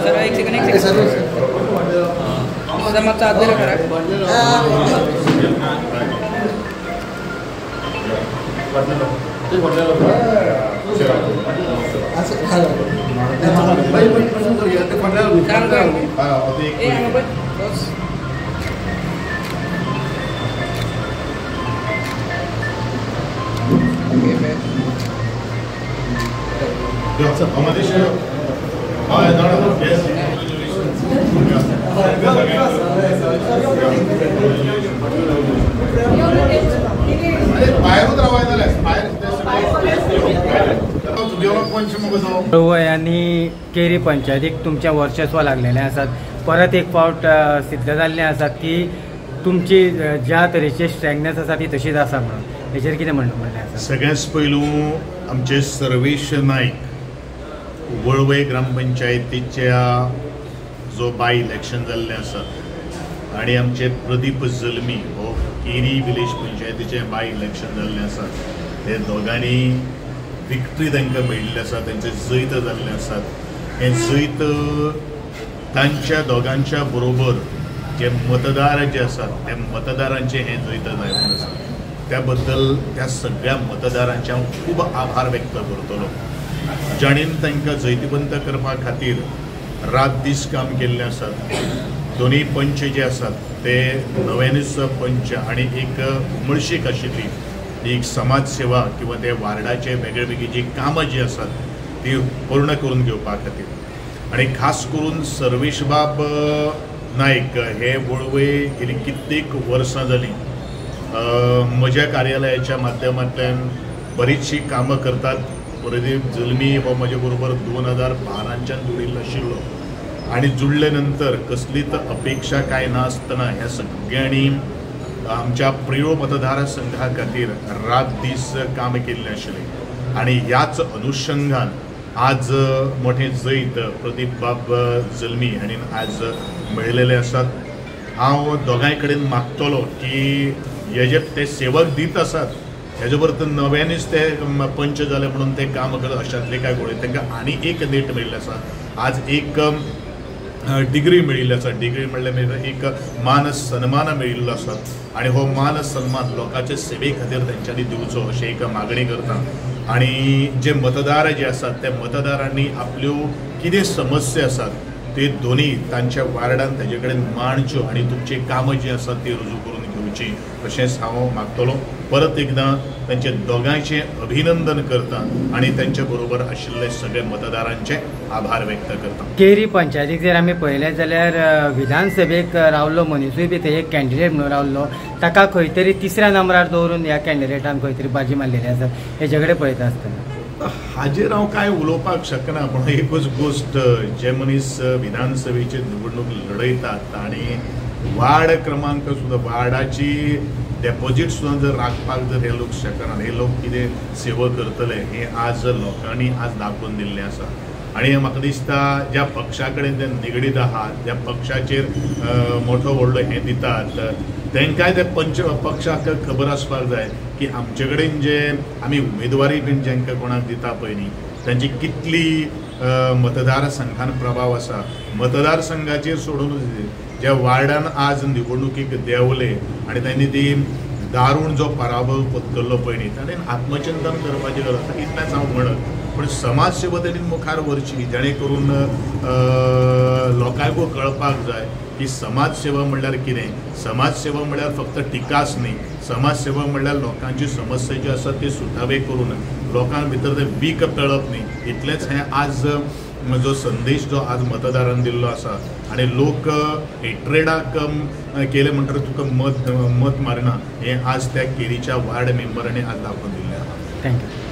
Sir एक second sir मत साथ दे रखा है। वळवय आनी केरी पंचायतीक तुमचें वर्चस्व लागलेलें आसात, परत एक फावट सिद्ध जाल्लें आसात की तुमची ज्या तरेची स्ट्रेंगनेस आसा ती तशीच आसा म्हणून, हेचेर कितें म्हणणें आसा? सगळ्यांत पयलू आमचे सर्वेश नायक वळवय ग्रामपंचायतीच्या जो बाय इलेक्शन जाल्लें आसा आनी आमचे प्रदीप जल्मी हो केरी विलेज पंचायतीचें बाय इलेक्शन जाल्लें आसा, ते दोगांनी विक्ट्री तांकां मेळिल्ली आसा, तांचें जैत जाल्लें आसा. हें जैत तांच्या दोगांच्या बरोबर जे मतदार जे आसात त्या मतदारांचें हें जैत जावन आसा, त्या बद्दल त्या सगळ्या मतदारांचे हांव खूब आभार व्यक्त करतलो, जाणीन तांकां जैतिवंत करपा खातीर रात दीस काम केल्लें आसात. दोनूय पंच जे आसात ते नव्यानूच पंच आनी एक उमळशीक आशिल्ली एक समाज सेवा किंवा ते वार्डाचे वेगळे वेगळी जी कामां जी आसात ती पूर्ण करून घेवपा खातीर, आनी खास करून सर्वेशबाब नायक हे वळवय गेली कित्येक वर्सां जालीं म्हज्या कार्यालयाच्या माध्यमांतल्यान बरीचशीं कामां करतात. प्रदीप जल्मी हो म्हजे बरोबर 2012च्यान जुडिल्लो आशिल्लो आनी जुडले नंतर कसलीच अपेक्षा कांय नासतना ह्या सगळ्यांनी आमच्या प्रियोळ मतदारसंघा खातीर रात दीस काम केल्लें आशिल्लें आनी ह्याच अनुशंगान आज मोठें जैत प्रदीप बाब जल्मी हांणी आज मेळिल्लें आसात. हांव दोगांय कडेन मागतलो की हे जे ते सेवक दीत आसात हेजे बरोबर नव्यानूच ते पंच जाले म्हणून ते काम करत अशांतले काय गोळे तांकां आनी एक नेट मेळिल्लें आसा. आज एक डिग्री मेळिल्ली आसा, डिग्री म्हणल्यार एक मान सन्मान मेळिल्लो आसा आनी हो मान सन्मान लोकांचे सेवे खातीर तेंच्यांनी दिवचो अशें एक मागणी करता. आनी जे मतदार जे आसात त्या मतदारांनी आपल्यो कितें समस्या आसात ते दोनूय तांच्या वार्डान ताजे कडेन मांडच्यो आनी तुमची कामां जीं आसात ती रुजू करून घेवची अशेंच हांव मागतलो. परत एकदां तांचे दोगांयचें अभिनंदन करता आनी तांचे बरोबर आशिल्ले सगळे मतदारांचे आभार व्यक्त करता. केरी पंचायतीक जर आमी पळयलें जाल्यार विधानसभेक रावल्लो मनिसूय बी थंय एक कॅन्डिडेट म्हणून रावल्लो, ताका खंय तरी तिसऱ्या नंबरार दवरून ह्या कॅन्डिडेटान खंय तरी बाजी मारलेली आसा, हेजे कडेन पळयता आसतना हाजेर हांव कांय उलोवपाक शकना, पूण एकूच गोश्ट, जे मनीस विधानसभेची निवडणूक लढयतात आनी वार्ड क्रमांक सुद्दां वार्डाची डेपोजीट सुद्दां जर राखपाक जर हे लोक शकना, हे लोक कितें सेवा करतले हें आज लोकांनी आज दाखोवन दिल्लें आसा. आनी म्हाका दिसता ज्या पक्षा कडेन ते निगडीत आहात, ज्या पक्षाचेर मोठो व्हडलो हें दितात, तांकांय ते पंच पक्षाक खबर आसपाक जाय की आमचे कडेन जे आमी उमेदवारी बीन जांकां कोणाक दिता पळय न्ही तांची कितली मतदारसंघान प्रभाव आसा. मतदारसंघाचेर सोडून ज्या वार्डान आज निवडणुकीक देंवले आनी तांणी ती दारूण जो पराभव पत्करलो पळय न्ही ताणें आत्मचिंतन करपाची गरज आसा इतलेंच हांव म्हणत. पूण समाज सेवा तांणी मुखार व्हरची जेणे करून लोकांकूय कळपाक जाय की समाज सेवा म्हणल्यार कितें. समाज सेवा म्हणल्यार फक्त टिकाच न्ही, समाज सेवा म्हणल्यार लोकांची समस्या ज्यो आसा ती सुटावे करून लोकां भितर ते वीक पेळप न्ही, इतलेंच हें आज जो संदेश जो आज मतदारान दिल्लो आसा. आनी लोक हेट्रेडाक केले म्हणटकीर तुका मत मत मारना हें आज त्या केरीच्या वार्ड मेंबरांनी आज दाखोवन दिल्लें आसा. Thank you.